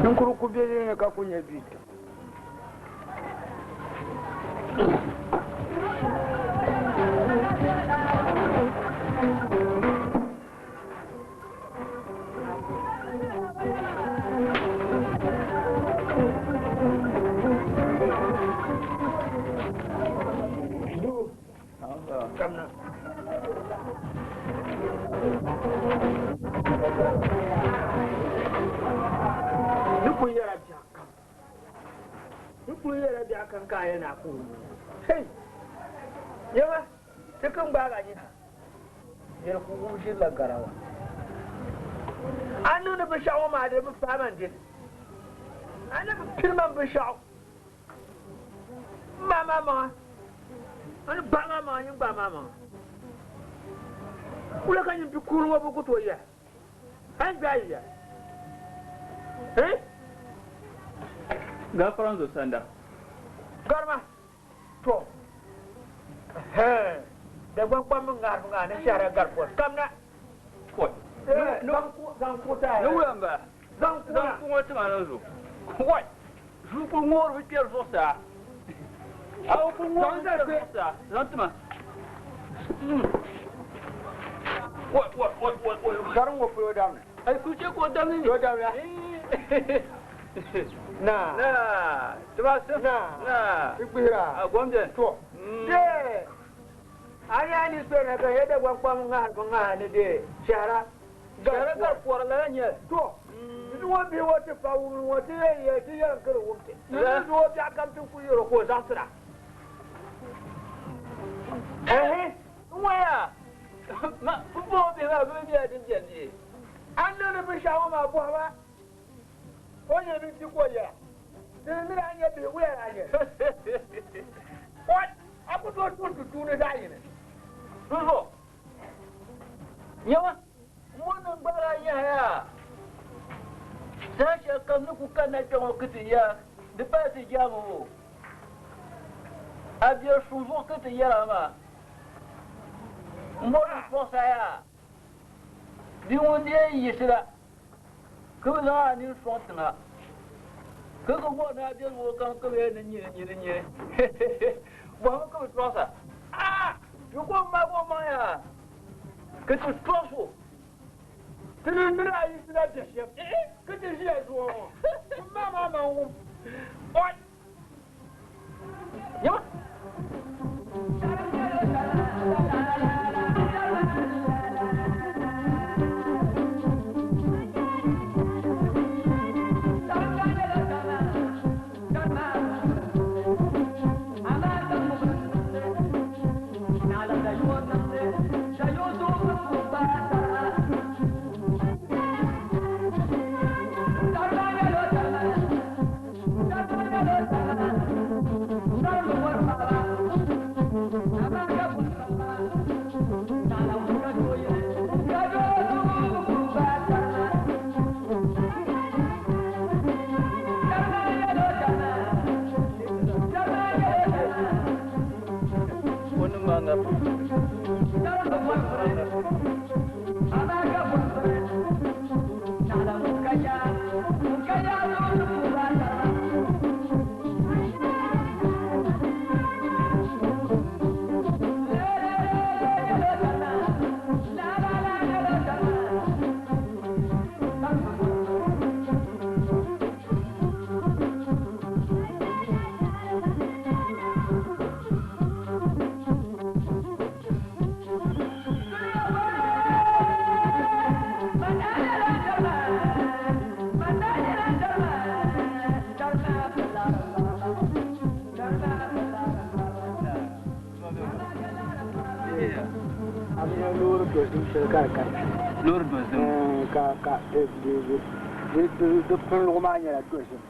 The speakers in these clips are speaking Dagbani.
Ninkurigu ku be ni ka ku nyɛ bia. Kamna. Ni kuli yɛla biɛɣu kam. Ni kuli yɛla biɛɣu kam ka a yɛn na ku wum. Hey! Yɛma, ti kan gbaagi a nyiha. Yɛli ku wum ʒirila garawa. A niŋdi binshɛɣu ŋɔ maa di bi paai ma n-dini. A ni bi pini ma binshɛɣu. M ba maa maŋa, n ni gbaai maa maŋa, nyin gbaai maa maŋa. Wula ka nyin bi kurili ŋɔ bi ku tooi yɛli? A ni gbaai ya? Eh? Gafara n zo sanda. Garima, to, ɛhɛn, Dagbaŋ kpamba ŋaribu ŋaa ni shɛhira gari pɔri kam na. Pɔi. Zaŋ kuɣu taai. Ni wula m-bala? Zaŋ kuɣu na. Zaŋ kuɣu ŋɔ ti ma na zo. Wai! Zuu kuli ŋoori bi kpɛri zuɣusaa. A bi kuli ŋoori bi kpɛri zuɣusaa. Zaŋ ti ma. Wai, wai, wai, wai, wai. Gari ŋɔ polo damli. Ai kuli chɛ ka o damli ni. O damla. Naa. Naa. Tibasim. Naa. Naa. Ti gbihira. A gom beni. To. Dee! A nya ni so na ka yɛ Dagbaŋ kpam ŋahiri bi ŋaha ni dee shɛhira. Shɛhira gari pɔri lala nyɛli. To, di ŋɔ bihi ŋɔ ti pa wumli ŋɔ ti yɛn yɛli ti yɛlim ka di wum ti. Di ni zooi biɛɣu kam ti n-kuli yɛl o ka o zaɣisira. Ɛhi, n ŋɔ yaa, ma pumpɔŋɔ bihi maa bɛ mi bela din beni bee? A ni niŋdi binshɛɣu ŋɔ maa bɔhi ba o ni nyɛ bɛ di ka o yɛra. Di ni mini a nyɛ bihi wuya la nyɛ. What? A ku tooi tuhi ti tuuni zaɣ yini. Dinzuɣu, nyama, m-bo niŋgbara nyahi a saha shɛli kam ni ku kanna kpe ŋɔ ki ti ya, di pala ti jaamu o. A biɛri suŋ zuɣu ki ti yɛr a maa. M-bo niŋ tɔɣis a yaa, di ŋun di yɛn yiɣisi la, ka bɛ zaŋ a nini sɔŋ tiŋa, ka ka bɔri ni a be luɣili kam ka bɛ yɛli ni nyini, nyini, nyini. Bɔhimi ka bɛ tɔɣis a. Aa! Yi ko m-maag o maŋ yaa, ka ti tɔɣis o. Ti ni miri a yiɣisila biɛ shɛm ka ti ʒiya zuɣu ŋɔ, ti ma maa man wum. Ɔi! Nyama! A mi nya loori dozim shɛli ka di ka kpe. Loori dozim? Ka ka di piligu maa nyɛla dozim.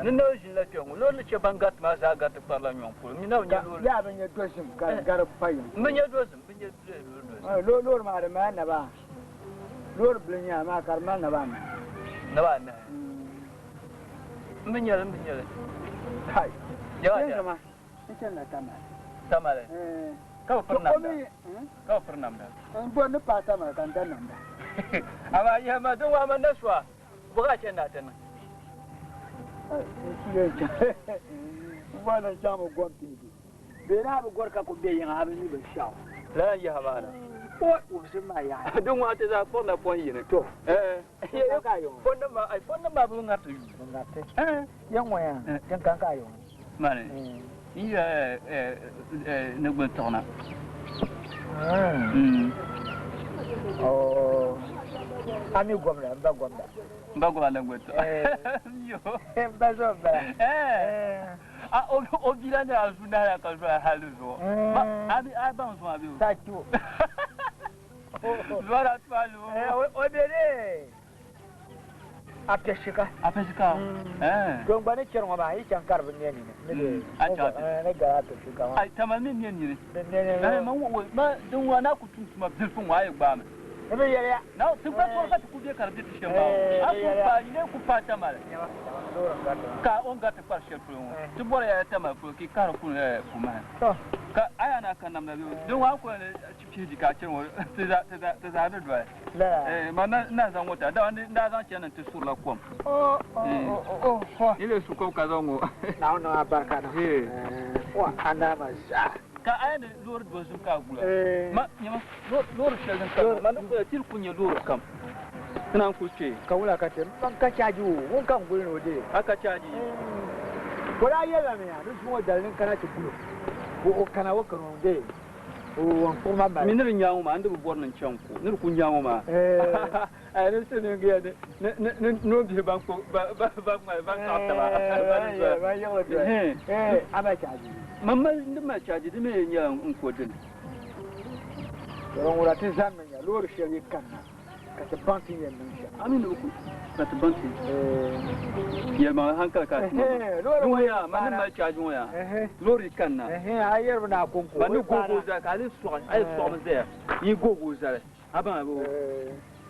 Ni na ʒinila kpɛ ŋɔ loori ni chɛ ban gariti maa zaa gariti kparila nyɔŋ polo. Mi na bi nya loori. Yaa bi nya dozim ka di gari pa yim. N bi nya dozim, bi nya loori dozim. Loori maa di mali naba. Loori bili nyɛ amaa ka di mali naba anahi. Naba anahi. N bi nyɛli, n bi nyɛli. Kai. Yawa Yɛn ja. zama, n chani la Tamale. Tamale? Ka bi piri namda? Ka bi piri namda? N bɔri ni paai Tamale ka n da namda. Amaa yihi ma din waa ma na suwa, bɔ ka a chani a ti niŋ? N bɔri ni n chaŋ mi gom piigi. Bee ni a bi gɔri ka ku be yiŋa, a bi mi binshɛɣu. Lala yiha maa na. O, wubisimi maa yaɣi. Din waa ti zaa kpuɣirila pɔn yini. To. Eh. Ka a yiŋ. Pɔn nim maa bi ŋariti yuu. Bi ŋariti. Yɛn ŋɔ yaa, din kan ka a yiŋ. Mani, n yi ni gbuni tiɣina. Oh. A mi gomda, n ba gomda. N ba gomda ni gbuni tiɣina. Yo. N ba zo n bala. A o bila ni a zu nahi ka zuɣu hali zuɣu. Ma a bi a baŋ zuɣu a bi. Ta chu. Zuɣu la tuwa lu. O be ne. A pɛshika. A pɛshika. Don gba ni chɛri ŋɔ maa, yi chaŋ ka di bi nɛ nini. Ni A chaŋ a Ni gari a pɛshika maa. Ai, tama mi nɛ nini. Bi nɛ nini. Ma wo, ma din wa na ku tum tuma bilifu ŋɔ a yi gbaami. Ni bi yɛliya. Na ti gba tɔri ka ti ku be ka di be ti shɛm maa. A ku pa, yi lee ku pa Tamale. Ka o ni gariti kpari shɛli polo ŋɔ. Ti bɔri ya Tamale polo ka yi kahiri kuni kumahi. Ka a yaa na ka namda bɛ din waa ku ni pihi ka a chɛri ŋɔ ti zaa ni doli. Ma na zaŋ ŋɔ ta dama n daa zaŋ chani n ti surila kom. Ni lee su kom ka zaŋ ŋɔ. Naawuni niŋ a barika na. Wa a naa ma zaa. Ka a yɛn ni loori dozim ka a gula. Ma nyama loori shɛli din ka ma ni kuli tiri ku nyɛ loori kam. Ti naan kuli kpee. Ka wula ka ti man ka chaaji o ŋun ka n guli ni o dee. A ka chaaji. O daa yɛlila mi yaa ni zuŋɔ dali ni kana ti gulo. O kana o kana o dee. O wan kpuɣi ma mali. Mi ni di nyaŋ o maa n di bi bɔri ni n chaŋ ko. Ni di ku nyaŋ o maa. Ai ni si ni giya ni ni ni noombihi ban kpo ban ban ŋmali ban kaɣi taba. Ban yiɣili doli. A mali chaaji. Ma mali n di mali chaaji di mi nyɛla n ko dini. Tɔrɔ ŋura ti zanimi nya loori shɛli yi kanna ka ti baŋ ti yɛn niŋ shɛm. A mi ni bi ku ka ti baŋ ti yɛlimaŋli hankali ka ti Loori ŋɔ yaa ma ni mali chaaji ŋɔ yaa loori yi kanna. A yɛri bi na konko. Ma ni googo zali ka a lee sɔɣi a yi sɔɣimi zaya yi googo zali a baŋ a bi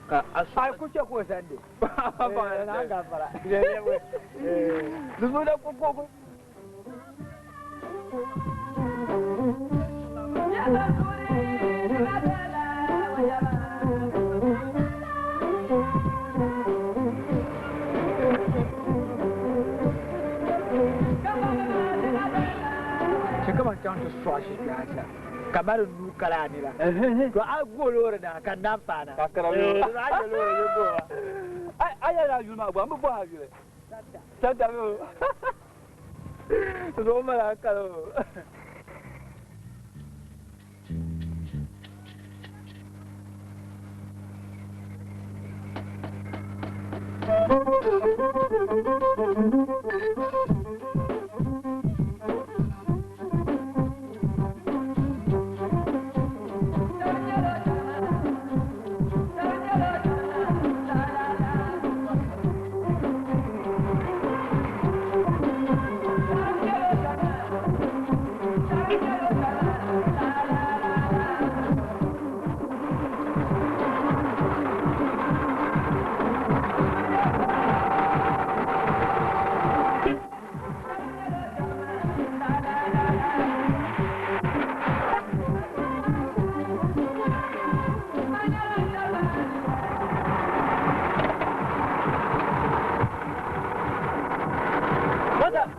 ka a sɔɣi. A ku chɛ ka o zandi. A baŋ a Na gafara. Di zo da ku googo. Kaman chaŋ ti sɔɣi shikpɛɣu sa kamar nuu kala ni la. To a go loori na ka nam paana. Ka kara loori. A je loori ni go wa. A yɛla a yuli maa gba, n bi bɔhi a yuli. Santa mi o. Zuɣu mali hankali o.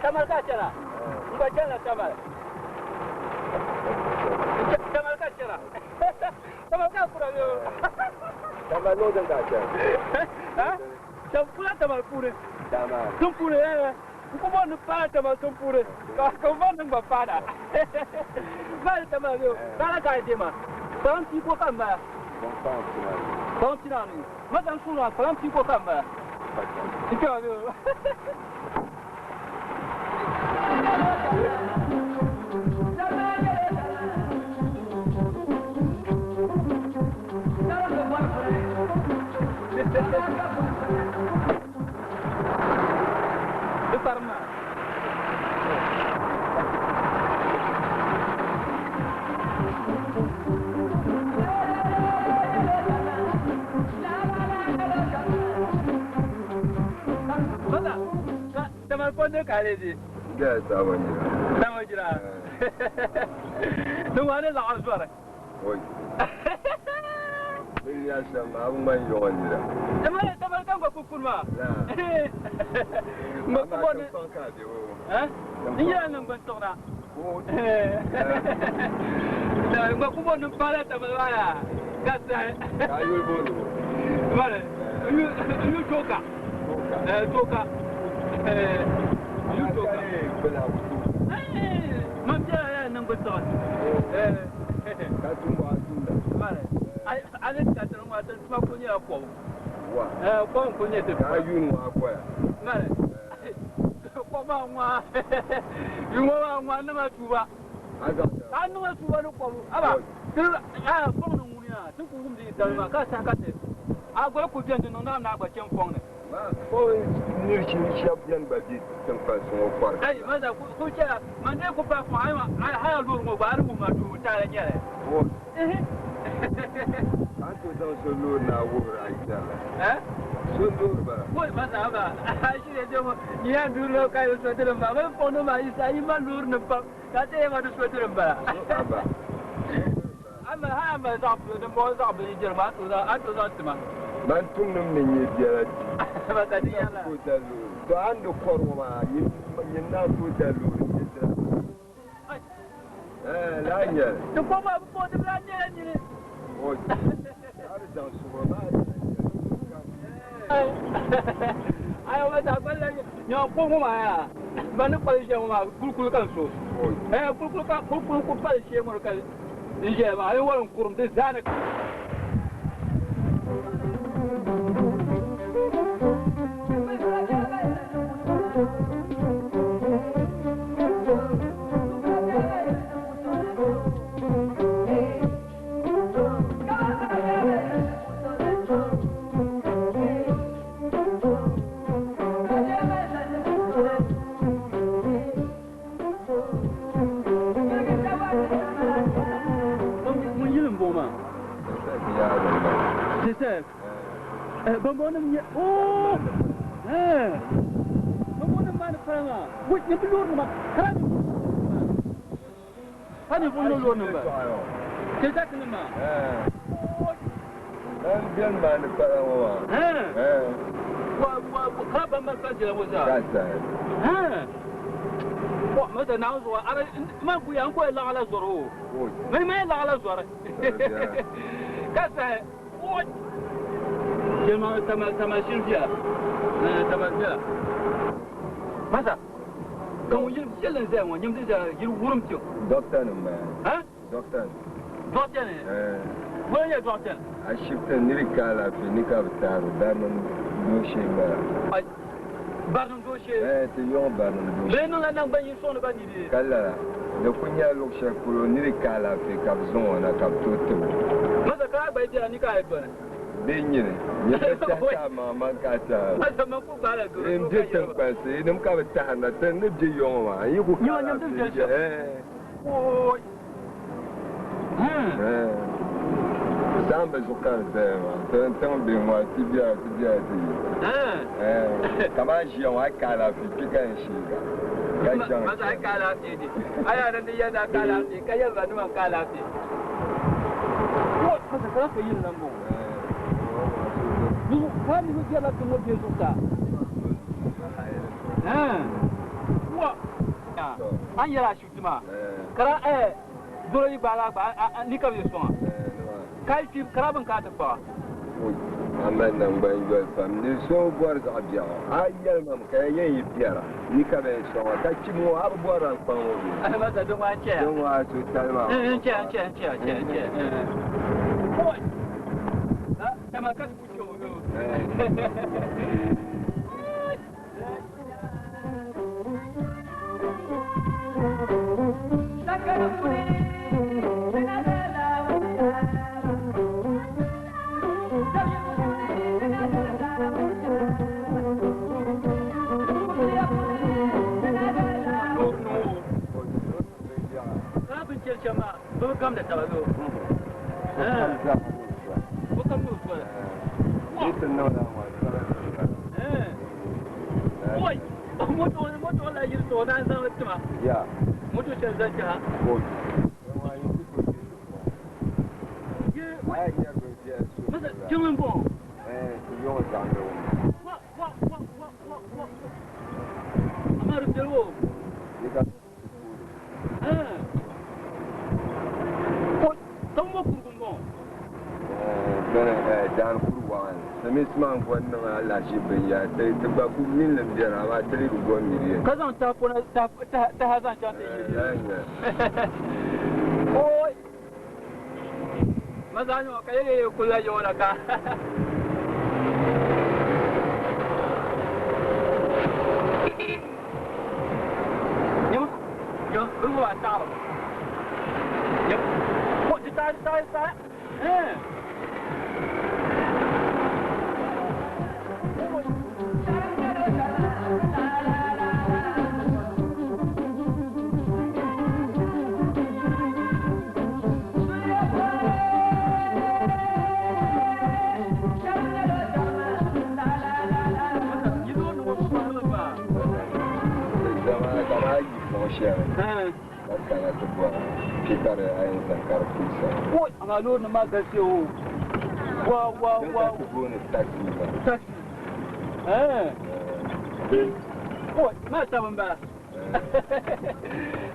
Tamal ka chana. Ngba chana tamal. Tamal ka chana. Tamal ka kura yo. Tamal no den ka chana. Ha? Tam kula tamal pure. Tamal. Tum pure eh. Ko bon pa tamal tum pure. Ka ko bon ngba pa da. Mal tamal yo. Kala ka de ma. Pam ti ko kam ba. Bon pam ti na. Pam ti na ni. Ma dan sura pam ti ko kam ba. Ti ka yo. bindiri ka a lee di? N-gaya saama jira. Saama jira? Di ŋɔ ni laɣiri zɔri. Oi. Bɛ ni nya shɛm maa, a bi ŋmani yɔŋɔ nira. Tamale, tamale ka n gba kuli kuni maa. Laa. N gba kuli Amaa bɔri ni. tiŋkpaŋ ka a be o. Eh? N nyɛla niŋgbuntiɣina. O. N gba kuli bɔri ni m paala tamale maa yaa ka sahi. Ka a yuli booni o? Tamale, n yuli Tooka. Tooka. Eh, Tooka. Eh, n yuli Amaa Tooka. ka lee gbala bi tooi. Eh, man biɛla yaa niŋgbuntiɣi. Eh. Ka tumbu a tumda. Tamale, a ni ka tiri ŋɔ, ti tuma kuli nyɛla kɔbu. Wa. Eh, kɔbu n-kuli nyɛ ti Ka a yuuni ŋɔ a kɔya. Tamale, kɔbu maa ŋɔ a, yuuni ŋɔ maa ŋɔ a niŋ a tuuba. A zaŋ ti A niŋ a tuuba ni kɔbu. Aba, ti a fɔŋ ni ŋuni yaa, ti ku wumdi yi dali maa, ka a saha ka ti a gba kuli beni di niŋ naam ni a gba chani fɔŋ ni. Maa fɔŋ nir shɛb beni gba be tiŋkpansi ŋɔ kɔri Ayi, man zaa ku chɛla, man dee ku paai fɔŋ, ayi maa, hal a loori ŋɔ gba a di wum a tuubu taali n-nyɛ li. Wo. Ka a ni tooi zaŋ so loori ni a wuhiri a kpɛrila? Eh? So loori bala. Wo, man zaa aba, a shiri yɛn ŋɔ, nyini a duuri ŋɔ ka yi so dini m-bala. Bɛ ni fɔŋ ni maa yi sa, yi mali loori nim pam, ka a ti yɛn ma di so dini m-bala. So aba. A mali, hal a mali zaɣ din bɔŋɔ zaɣ bili jɛri maa, a tooi zaŋ, a tooi zaŋ ti ma. Man tumnim ni nyɛ biɛla di. Ma ka di yɛla. Tooi da loori. To a ni di kɔri ŋɔ maa, nyin naan tooi da loori n-nyɛ dira. Eh, laa nyɛli. Ti kɔŋ maa bi bɔŋɔ, di bi lahi nyɛla nyini. O, a bi zaŋ suɣuri maa nyɛla nyɛli. Ayi, ma zaa kpali la nyɛ kɔŋ ŋɔ maa yaa. Ban ni kpali ʒiya ŋɔ maa, kulikuli ka n so. Eh, kulikuli ka, kulikuli ku pali shee ŋɔ ka n ʒiya maa, a yi wari n kurum di zaa ni. Mun yili n-bɔŋɔ maa. Bambɔŋɔnim nyɛ, oo, bambɔŋɔnim maa ni pala maa, wo, nyɛ bɛ loorinima, kara ni pa ni bɛ loorinima ba, Kentucky-nim maa. Ban beni maa ni pala ŋɔ maa. Wa, wa, kara ban mali pali jɛla ŋɔ zaa. Ka sahi. Wa, masa Naawuni zuɣu, ara, man kuya, n ku yɛn laɣila zɔri o. Mani man yɛn laɣila zɔri. Ka sahi. Jɛma, tamal, tamal shiri viɛla. Tamal viɛla. Masa, ka ŋun yili viɛlli n-zaya ŋɔ, nyam din zaya yili wurim tiŋ. Dɔkta nim bala. Ha? Dɔkta nim. Dɔkta ni? Wula n-nyɛ dɔkta ni? Ashibiti niri ka alaafee ni ka bɛ taari o, barinim dooshee m-bala. Ai, barinim dooshee? Ti yɔŋ barinim dooshee. Bɛ niŋla naŋgban yini sɔŋdi ba ni bee? Ka lala, di ku nyɛla luɣ shɛli polo niri ka alaafee ka bɛ zaŋ o na ka bɛ tooi tib o. Masa ka a gba yi biɛla ni ka a yi dɔni? Bɛ nyini, nyɛ ka tɛhi ka a maŋ man ka a tɛhi. Masa man ku gbaala dɔni. N be tiŋkpansi, yinim ka bɛ tahiri na, ti ni be yɔŋɔ maa, n yi ku ka alaafee bɛ, eh. Ooi. Saamba zuɣu ka di zaya maa, ti tiŋ bihi ŋɔ ti biɛla ti biɛla ti yi. Kaman ʒiya ŋɔ a yi ka alaafee kpe ka yɛn sheega ka chaŋ. Masa a yi ka alaafee di. A yaa ni yɛli ni a ka alaafee ka yɛli ba ni man ka alaafee. Masa ka lahi yili lan bɔŋɔ. Ka mi bi biɛla tiŋ ŋɔ bɛ zuɣusaa. Wa. An yɛli ashibiti maa kara doro yi gbaagi a gba ni ka bɛ sɔŋ a ka yi kpi kara bini ka a ti kpaɣa. A mali naŋgban yoli pam ni so bɔri zaɣ biɛɣu a yɛli ma mi ka ya yɛn yi biɛra ni ka bɛ yɛn sɔŋ a ka chim ŋɔ a bi bɔrila n kpaŋ o bee? Masa din ŋɔ a chɛya. Din ŋɔ a so tali maa. N chɛya n chɛya n chɛya n chɛya. Tama ka ti ku chɛ o. Moto la yiri to na zaŋ tima. Ya. Moto shɛli zaŋ chaha. Ko. Ye Ai nyɛ bin viɛlli so. masa jiŋli n bɔŋɔ. Eh, ti yɔŋ zaŋdi o. Wa wa wa wa wa wa. Amaa di viɛli o. Di ka Eh. Ko tɔŋ kurugu n bɔŋɔ. Bɛni daan kuri waɣanli. Silimiinsi maa n-gɔn niŋ alahichi binyɛra ti ti gba ku minli m-beni amaa ti lee bi gɔn miri ya. Ka zaŋ tahapona taha zaŋ chaŋ ti yili. Ya nya. Oi. Maza nyo ka yele kula yora ka. Nyama. Yo, bu wa ta. Yep. Ko ti ta ta ta. Eh. Yido no ko ko ba. Ti zama kamani yi buɣ shɛli Eh. ka kana ti bɔra kpe ka di a yɛn zaŋ ka di puɣisa. Ko ama lo na ma gasi o. Wa wa Din wa. ka ti booni taxi maa. Taxi. Eh. Ko ma ta ban ba.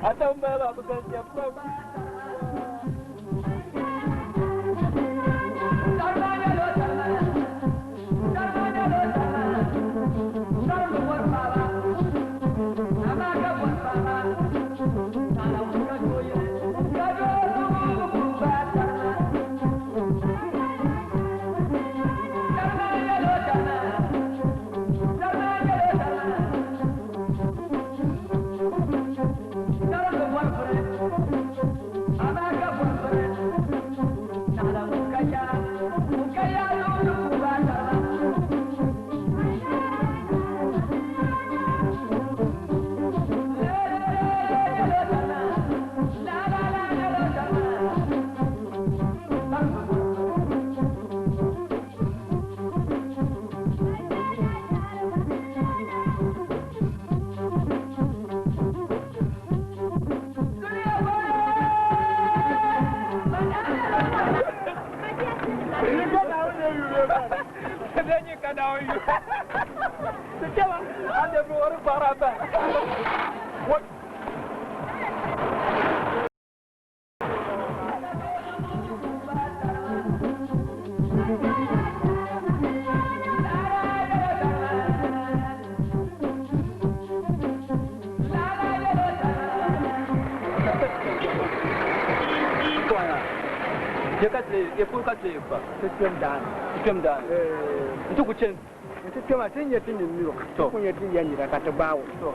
A ta ban ba ba gasi ba. Ye ka tile ye pa. Ti kpɛm daani. Ti kpɛm daani. Eh. N ti ku chen. Ti kpɛma ti nyɛ ti nim miro. Ti ku nyɛ ti yɛn nira ka ti gbaai o. To.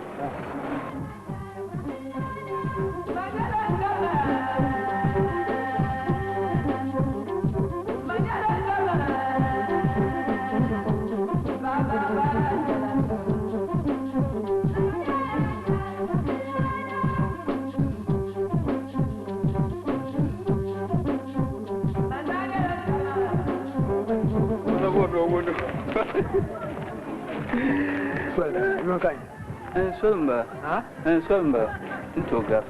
Soli n bala. Ha? Soli n bala. N tooi gari.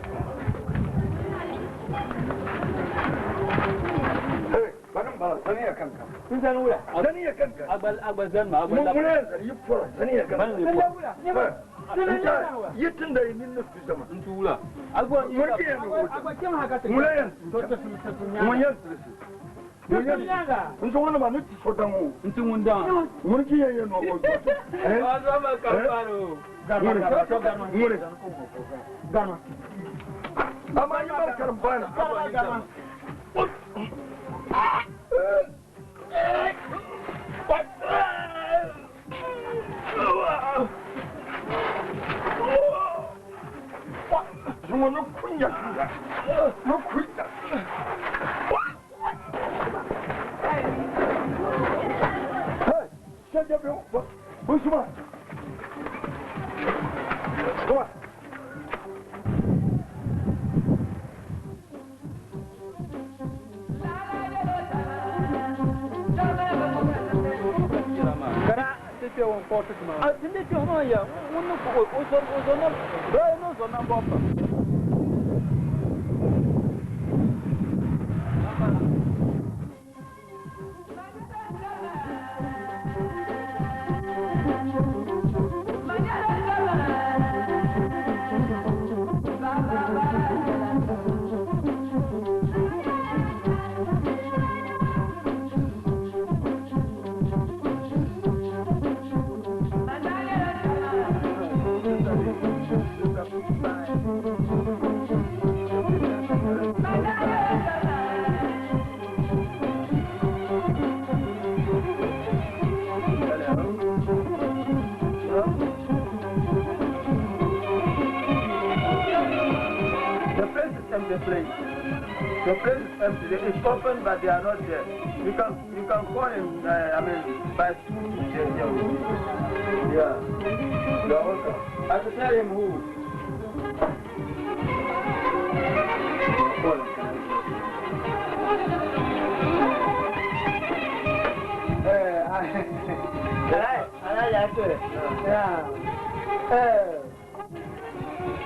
N zani wula. Zani ya kanka. Agba zani ma agba Mun la. muna zani yi fura zani ya kanka. Ban ne Ban Yi tun da yi min nufi zama. N tuula. Agba Mun ke yan wuta. Agba kpɛm ha ka ti. Muna yan To ti ti Mun yan tirisi. Mun yan nyaaŋa. N so wani ma ni ti so dan o. N ti ŋun dan. Mun ki yan yan no o. Eh? Wa zama ka faro. Mun Mun Garma. Amma yi bar karin bana. Garma garma. Sun wani kunya kunya. No kunya. Hey, sai da biyu. Busuma. Come on. Kana kpɛ ŋun kpuɣi ti tuma. A ti ni kpɛhi maa ya ŋun ni kpuɣi o zɔri o zɔri na baa ni o zɔri nambɔɣu pam. The place is empty, please. The place is empty. It's open, but they are not there. You can call him. I mean, by 2. Yeah. You are welcome. I should tell him who. Call him.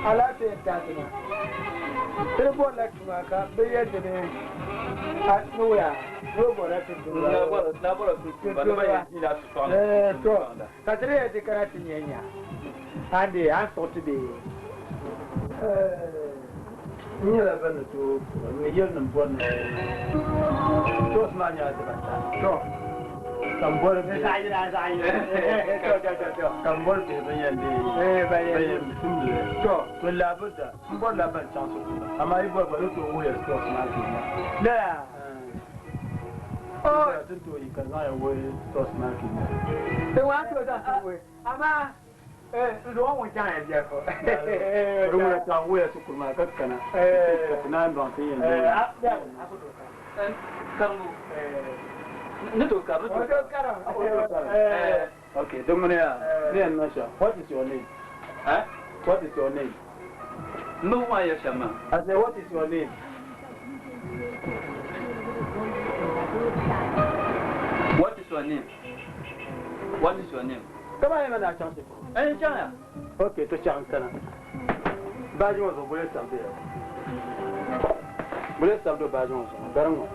Alaafee n-taati na. Ti bɔrila tuma ka bɛ yɛli ti ni a nuya ni o bɔrila tumtumdiba. Na bɔra tumtumdiba ni ba yɛn ʒiila shitɔɣu ni. To ka ti di yɛli ti kana ti nya nya an de an suɣi ti bee. N nyɛla ban ni tooi ni yɛli ni bɔri ni source maa nyɛla dibata. To. Ka n bɔri bihi. Zaɣ yini, zaɣ yini. To, to, to, to. Ka n bɔri bihi bin yɛn deei. Ban yɛn Ban yɛn tumdi li. To. To laabirida n bɔrila ban chaŋ shikuru amaa yi bɔri gba ni tooi wuhiya source maa viɛnyɛla. Lala. Oh. Ti tooi yi ka zaŋ ya wuhi source maa viɛnyɛla. Ti waan tooi zaŋ ti wuhi amaa n zaŋ ŋun chaŋ ya biɛri ko. Di ŋuna chaŋ wuhiya shikuru maa ka kana. Ka ti naan baŋ ti yɛn deei. Karimbu. Ni tooi kari, ni tooi kari. Okay, di ŋuni ya, ni yɛn niŋ shɛm. What is your name? Eh? What is your name? N bi wum a yɛli shɛm maa. I say, what is your name? What is your name? What is your name? Kama yɛn na chaŋ shikuru. N chaŋ ya. Okay, to chaŋ kana. Baaji ŋɔ zuɣu bole sabbu ya. Bole sabbu baaji ŋɔ zuɣu, gari ŋɔ.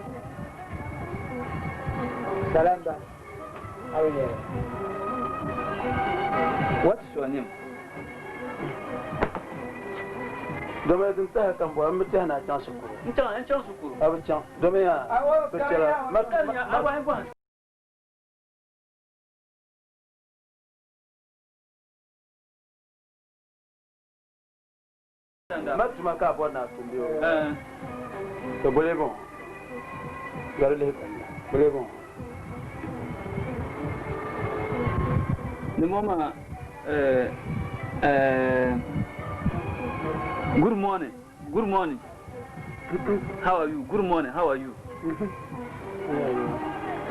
Salam ba. Awo yɛ. What is your name? Domi din tahi ka n bɔri n bi tɛhi ni a chaŋ shikuru. N chaŋ, n chaŋ shikuru. A bi chaŋ. Domi ya, Awo, bi chɛla. kariya. Kariya, a wahi bɔhim. Ma tuma ka a bɔri ni a tumdi o. To bole bɔŋɔ. Gari lihi ka nya. Bole bɔŋɔ. Ni mo maa, good morning, good morning. How are you? Good morning, how are you?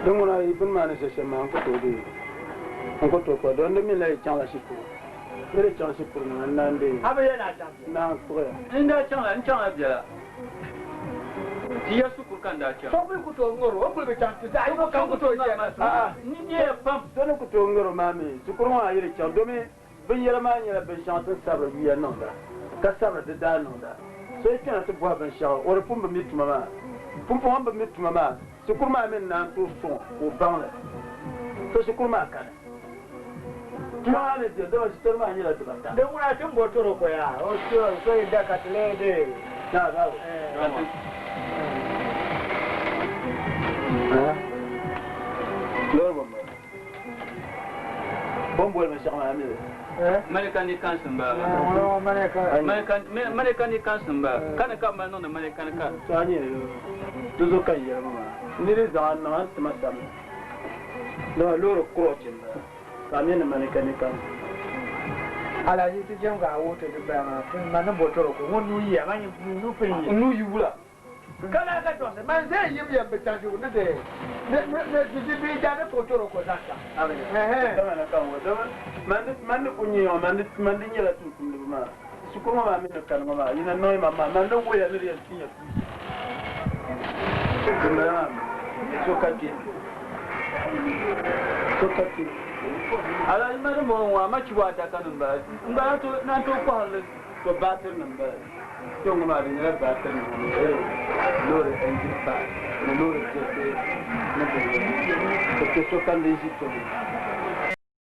Din ŋuna yi bini maa ni ʒe shɛm maa n ku tooi deei. N ku tooi kpa don di mi la yi chaŋla shikuru. Di di chaŋ shikuru ni n naan deei. A bi yɛli a chaŋ. N naan kpuɣiya. N daa chaŋla, n chaŋla biɛla. Ti ya shikuru ka n daa chaŋ. So bi ku tooi ŋɔri o, o kuli bi chaŋ ti zaɣ yino kam ku tooi chɛ ma. A'a. Ni nyɛya pam. So ni ku tooi ŋɔri o maa mi, shikuru ŋɔ a yi di chaŋ domi binyɛra maa nyɛla binshɛŋa ti ni sabiri yuya niŋda ka sabiri di daa niŋda. So yi kpɛna ti bɔhi binshɛɣu o di pun bi mi tuma maa. Pumpɔŋɔ bi mi tuma maa, shikuru maa mi naan tooi sɔŋ ka o baŋ li. So shikuru maa kani. Tuma maa mi bɛ dama shikuru maa nyɛla dibata. Di ŋuna ti ni bo toro ko ya, o so yi da ka ti lee de. Na, na. Loori bɔmbɔ. Bɔmbɔ binshɛɣu maa mi. Malika ni kansi n bala. Malika ni kansi n bala. Kani ka mali niŋdi malika ni ka. To a nyɛ di zuɣu ka n yɛli maa. Ni di zaŋ a niŋ a ni tima sabila. Dama loori kurochi n bala. Ka a mi ni malika ni kansi. Alhaji ti jɛm ka a wuhi ti di bala maa. Ti ma ni bo toro ko ŋun nuu yiya ma nuu pili yi. Nuu yi wula. Kana ka tɔŋsi man zai yim yɛm bi chaŋ shikuru ni ti ni ni ni bi da ni kpuɣi toro ko zaŋ chaŋ. Dama na kan wo dama man ni ku nyɛ ŋɔ man di nyɛla tumtumdiba maa. Shikuru ŋɔ maa mi ni kani ŋɔ maa yina niŋ ma maa man di wuhiya ni di yɛn ti nyɛ tuuti. Dimbala maa mi so ka kpe. So ka kpe. Alhaji ma din bɔŋɔ ŋɔ, a ma chibo adaka nim bala. N gba naan tooi kɔhiri li. To baatiri nim bala. Kpɛŋɔ maa di nyɛla baatiri nim ni loori engine part ni loori diriti ni binyɛra. To kpe sokam din ʒi kpɛŋɔ.